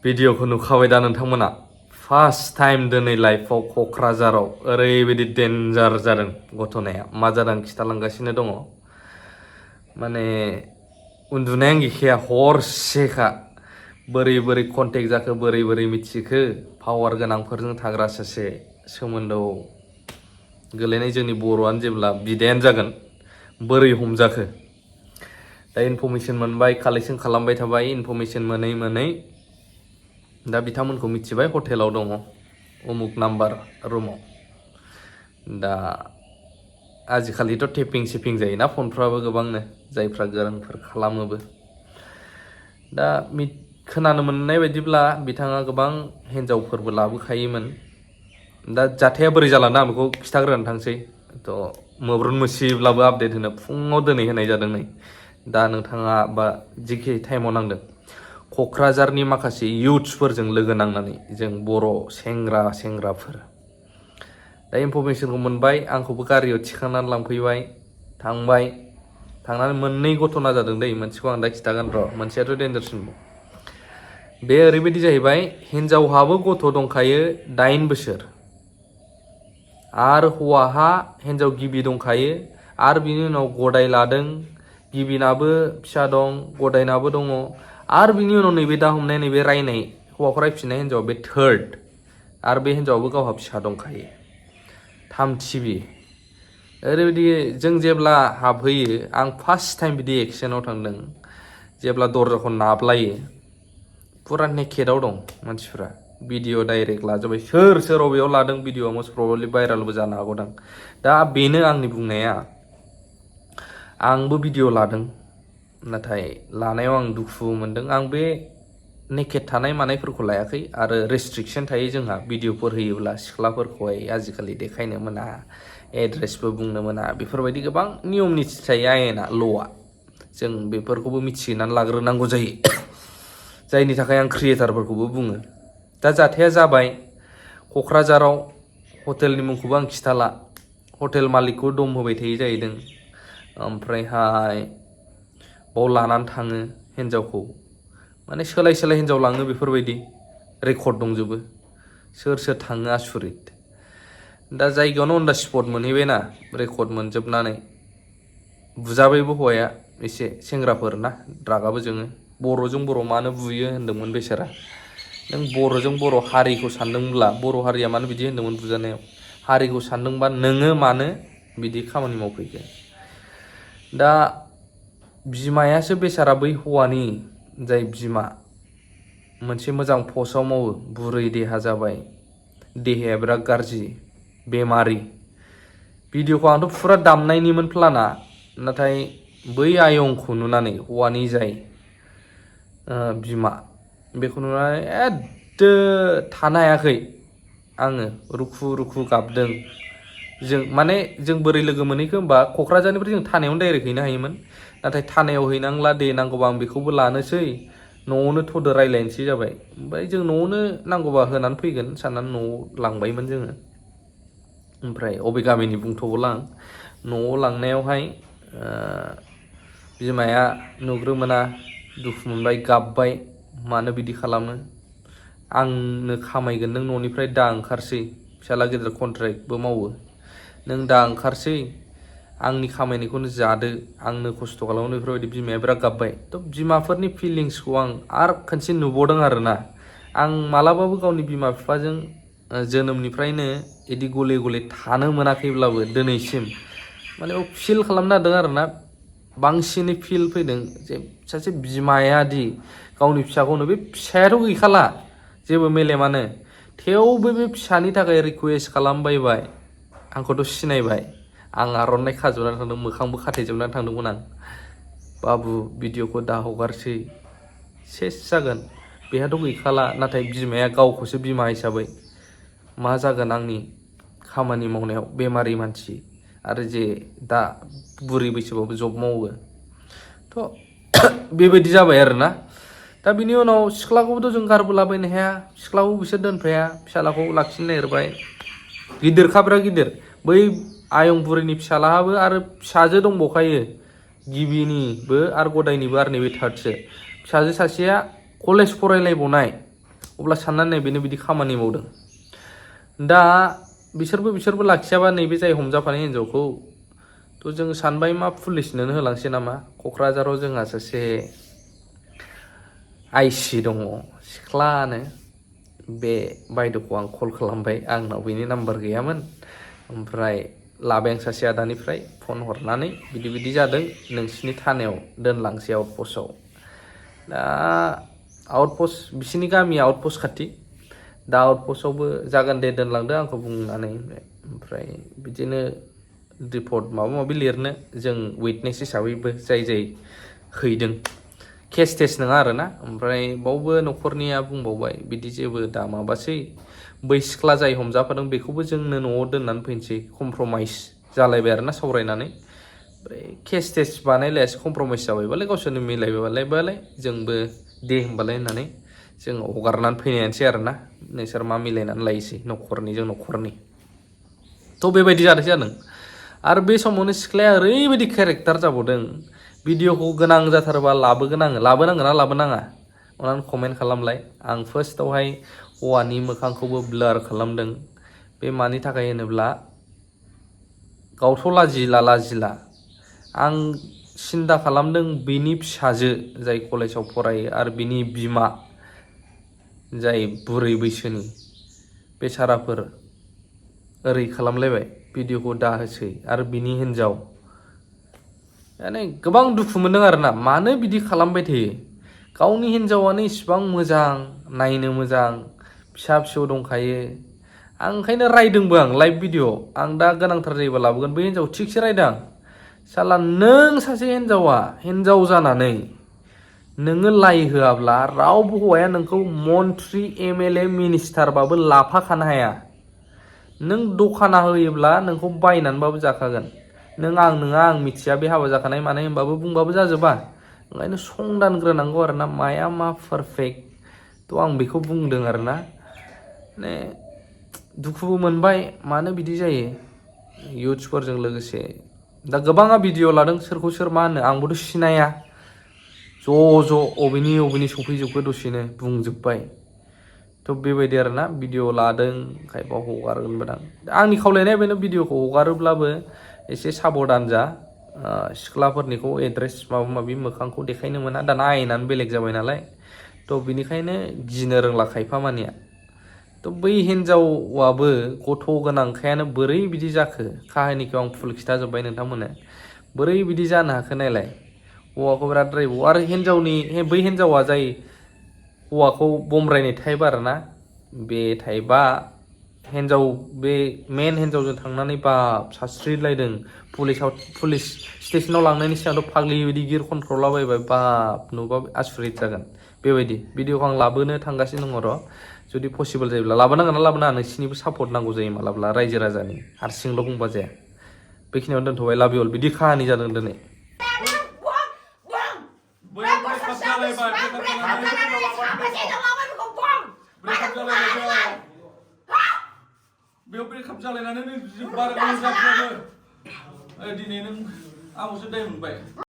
भिडिअखौ नुखाबाय दा नोंथांमोना फार्स्ट टाइम दिनै लाइफआव क'क्राझाराव ओरैबायदि डेन्जार जादों घटनाया मा जादों खिथालांगासिनो दङ माने उन्दुनायानो गैखाया हरसेखा बोरै बोरै कन्टेक्ट जाखो बोरै बोरै मिथिखो पावार गोनांफोरजों थाग्रा सासे सोमोन्दोआव गोलैनाय जोंनि बर'आनो जेब्ला बिदायानो जागोन बोरै हमजाखो दा इनफरमेसन मोनबाय कालेक्शन खालामबाय थाबाय इनफरमेसन मोनै दा बिथांमोनखौ मिथिबाय हटेलाव दङ उमुक नाम्बार रुमाव दा आजिखालिथ' टेपिं सेपिं जायोना फनफ्राबो गोबांनो जायफ्रा गोरोंफोर खालामोबो दा खोनानो मोननाय बायदिब्ला बिथाङा गोबां हिन्जावफोरबो लाबोखायोमोन दा जाथाया बोरै जालांना आं बेखौ खिथाग्रोनो थांसै थ' मोब्रुन मोसिब्लाबो आपडेट होनो फुङाव दिनै होनाय जादों नै दा नोंथाङा बा जिखि टाइमाव नांदों क'क्राझारनि माखासे इयुथ्सफोरजों लोगो नांनानै जों बर' सेंग्राफोर दा इनफरमेसनखौ मोनबाय आंखौबो गारियाव थिखांनानै लांफैबाय थांनानै मोननै घटना जादों दै मोनसेखौ आं दा खिथागोन र' मोनसेयाथ' डेन्जारसिनबाव बे ओरैबायदि जाहैबाय हिन्जावहाबो गथ' दंखायो 8 बोसोर आरो हौवाहा हिन्जाव गिबि दंखायो आरो बिनि उनाव गदाय लादों गिबिनाबो फिसा दं गदायनाबो दङ आरो बिनि उनाव नैबे दा हमनाय नैबे रायनाय हौवाखौ रायफिननाय हिन्जाव बे थर्ड आरो बे हिन्जावाबो गावहा फिसा दंखायो थामथिबि ओरैबायदि जों जेब्ला हाबहैयो आं फार्स्ट टाइम बिदि एक्सनाव थांदों जेब्ला दरजाखौ नाबलायो पुरा नेकेदाव दं मानसिफ्रा भिडिअ डाइरेक्ट लाजोब्बाय सोर अबेयाव लादों भिडिअआ मस्ट प्रबाबली भाइरालबो जानो हागौदां दा बेनो आंनि बुंनाया आंबो भिडिअ लादों नाथाय लानायाव आं दुखु मोनदों आं बे नेकेड थानाय मानायफोरखौ लायाखै आरो रेस्ट्रिक्सन थायो जोंहा भिडिअफोर होयोब्ला सिख्लाफोरखौहाय आजिखालि देखायनो मोना एड्रेसबो बुंनो मोना बेफोरबायदि गोबां नियम निथि थायो आयेना ल'आ जों बेफोरखौबो मिथिनानै लाग्रोनांगौ जायो जायनि थाखाय आं क्रिएटारफोरखौबो बुङो दा जाथाया जाबाय क'क्राझाराव हटेलनि मुंखौबो आं खिथाला हटेल मालिकखौ दम होबाय थायो जाहैदों ओमफ्रायहाय बाव लानानै थाङो हिन्जावखौ माने सोलाय हिन्जाव लाङो बेफोरबायदि रेकर्ड दंजोबो सोर थाङो आसुरित दा जायगायावनो अन दा स्पट मोनहैबायना रेकर्ड मोनजोबनानै बुजाबायबो हौवाया एसे सेंग्राफोर ना रागाबो जोङो बर'जों बर' मानो बुयो होन्दोंमोन बेसारा नों बर'जों बर' हारिखौ सानदोंब्ला बर' हारिया मानो बिदि होन्दोंमोन बुजानायाव हारिखौ सानदोंबा नोङो मानो बिदि खामानि मावफैखो दा बिमायासो बेसारा बै हौवानि जाय बिमा मोनसे मोजां पस्टआव मावो बुरै देहा जाबाय देहाया बिराद गाज्रि बेमारि भिडिअखौ आंथ' फुरा दामनायनिमोन प्लाना नाथाय बै आयंखौ नुनानै हौवानि जाय बिमा बेखौ नुनानै एददो थानो हायाखै आङो रुखु गाबदों जों बोरै लोगो मोनहैखो होमबा क'क्राझारनिफ्राय जों थानायावनो डाइरेक्ट हैनो हायोमोन नाथाय थानायाव हैनांला दे नांगौबा आं बेखौबो लानोसै न'आवनो थ'दो रायलायनोसै जाबाय ओमफ्राय जों न'आवनो नांगौबा होनानै फैगोन साननानै न'आव लांबायमोन जोङो ओमफ्राय अबे गामिनि बुंथ'ला आं न'आव लांनायावहाय बिमाया नुग्रोमोना दुखु मोनबाय गाबबाय मानो बिदि खालामो आंनो खामायगोन नों न'निफ्राय दा ओंखारसै फिसाला गेदेर कन्ट्रेक्टबो मावो नों दा ओंखारसै आंनि खामायनायखौनो जादो आंनो खस्थ' खालामो बेफोरबायदि बिमाया बिराद गाबबाय थ' बिमाफोरनि फिलिंसखौ आं आरो खनसे नुबावदों आरोना आं मालाबाबो गावनि बिमा बिफाजों जोनोमनिफ्रायनो बिदि गले थानो मोनाखैब्लाबो दिनैसिम माने फिल खालामनो हादों आरोना बांसिनै फिल फैदों जे सासे बिमायादि गावनि फिसाखौनो बे फिसायाथ' गैखाला जेबो मेलेमानो थेवबो बे फिसानि थाखाय रिकुवेस्ट खालामबायबाय आंखौथ' सिनायबाय आं आर'नाइ खाजोबनानै थांदों मोखांबो खाथेजोबनानै थांदोंमोन आं बाबु भिडिअखौ दा हगारसै सेस जागोन बेहाथ' गैखाला नाथाय बिमाया गावखौसो बिमा हिसाबै मा जागोन आंनि खामानि मावनायाव बेमारि मानसि आरो जे दा बुरै बैसोबाबो जब मावो थ' बेबायदि जाबाय आरोना दा बिनि उनाव सिख्लाखौबोथ' जों गारबोलाबायनो हाया सिख्लाखौ बिसोर दोनफाया फिसालाखौ लाखिनो नागिरबाय गिदिरखाब्रा गिदिर बै आयं बुरैनि फिसालाहाबो आरो फिसाजो दंबावखायो गिबिनिबो आरो गदायनिबो आरो नैबे थार्दसो फिसाजो सासेया कलेज फरायलायबावनाय अब्ला साननानै नाय बेनो बिदि खामानि मावदों दा बिसोरबो लाखियाबा नैबे जाय हमजाफानाय हिन्जावखौ थ' जों सानबाय मा पुलिसनोनो होलांसै नामा क'क्राझाराव जोंहा सासे आइसि दङ सिख्लानो बे बायद'खौ आं कल खालामबाय आंनाव बेनि नाम्बार गैयामोन ओमफ्राय लाबाय आं सासे आदानिफ्राय फन हरनानै बिदि बिदि जादों नोंसिनि थानायाव दोनलांसै आउटपस्टआव दा आउटपस्ट बिसिनि गामिया आउटपस्ट खाथि दा आउटपस्टआवबो जागोन दे दोनलांदो आंखौ बुंनानै ओमफ्राय बिदिनो रिपर्ट माबा माबि लिरनो जों उइटनेस हिसाबैबो जाय हैदों केस टेस्ट नङा आरोना ओमफ्राय बावबो न'खरनिया बुंबावबाय बिदि जेबो दा माबासै बै सिख्ला जाय हमजाफादों बेखौबो जोंनो न'आव दोननानै फैनोसै कमप्रमाइस जालायबाय आरोना सावरायनानै ओमफ्राय केस टेस्ट बानायलायासै कमप्रमाइस जाबायबालाय गावसोरनो मिलायबालाय जोंबो दे होमबालाय होननानै जों हगारनानै फैनायानोसै आरोना नोंसोर मा मिलायनानै लायोसै न'खरनिजों न'खरनि थ' बेबायदि जादों आरो बे समावनो सिख्लाया ओरैबायदि केरेक्टार जाबावदों भिडिअखौ गोनां जाथारोबा लाबोनांगोन ना लाबोनाङा अननानै कमेन्ट खालामलाय आं फार्स्टआवहाय हौवानि मोखांखौबो ब्लार खालामदों बे मानि थाखाय होनोब्ला गावथ' लाजिला आं सिन्था खालामदों बिनि फिसाजो जाय कलेजाव फरायो आरो बिनि बिमा जाय बुरै बैसोनि बेसाराफोर ओरै खालामलायबाय भिडिअखौ दाहोसै आरो बिनि हिन्जाव माने गोबां दुखु मोनदों आरोना मानो बिदि खालामबाय थायो गावनि हिन्जावानो इसिबां मोजां नायनो मोजां फिसा फिसौ दंखायो आं ओंखायनो रायदोंबो आं लाइभ भिडिअ आं दा गोनांथार जायोबा लाबोगोन बै हिन्जाव थिगसे रायदों आं साला नों सासे हिन्जाव जानानै नोङो लाइ होआब्ला रावबो हौवाया नोंखौ मन्त्रि एमएलए मिनिस्टारबाबो लाफाखानो हाया नों दखाना होयोब्ला नोंखौ बायनानैबाबो जाखागोन नों आं मिथिया बे हाबा जाखानाय मानाय होनबाबो बुंबाबो जाजोबा ओंखायनो संदानग्रोनांगौ आरोना माया मा पारफेक्ट थ' आं बेखौ बुंदों आरोना माने दुखुबो मोनबाय मानो बिदि जायो इयुथ्सफोरजों लोगोसे दा गोबाङा भिडिअ लादों सोरखौ सोर मा होनो आंबोथ' सिनाया ज' अबेनि सफैजोबखो दसेनो बुंजोब्बाय थ' बेबायदि आरोना भिडिअ लादों खायफा हगारगोनबो दां आंनि खावलायनाया बेनो भिडिअखौ हगारोब्लाबो एसे साबधान जा सिख्लाफोरनिखौ एड्रेस माबा माबि मोखांखौ देखायनो मोना दाना आयेनानो बेलेग जाबाय नालाय थ' बिनिखायनो गिनो रोंला खायफा मानिया थ' बै हिन्जावाबो गथ' गोनांखायानो बोरै बिदि जाखो काहानिखौ आं फुल खिथाजोब्बाय नोंथांमोननो बोरै बिदि जानो हाखो नायलाय हौवाखौ बिराद रायबावो आरो बै हिन्जावा जाय हौवाखौ बमब्रायनाय टाइप आरोना बे टाइपआ बे मेन हिन्जावजों थांनानै बाब सानस्रिलायदों पुलिस स्टेसनाव लांनायनि सिगांथ' फाग्लि बायदि गिर खनख्रावलाबायबाय बाब नुबा आसुरित जागोन बेबायदि भिडिअखौ आं लाबोनो थांगासिनो दङ र' जुदि पसिबोल जायोब्ला लाबोनांगोन ना लाबोनाङा नोंसिनिबो सापर्ट नांगौ जायो मालाब्ला रायजो राजानि हारसिंल' बुंबा जाया बेखिनियावनो दोनथ'बाय लाभ इउ अल बिदि खाहानि जादों दिनै बेयाव ब्रेकआप जालायनानै बारा मोजां दिनै नों आंखौसो दाय मोनबाय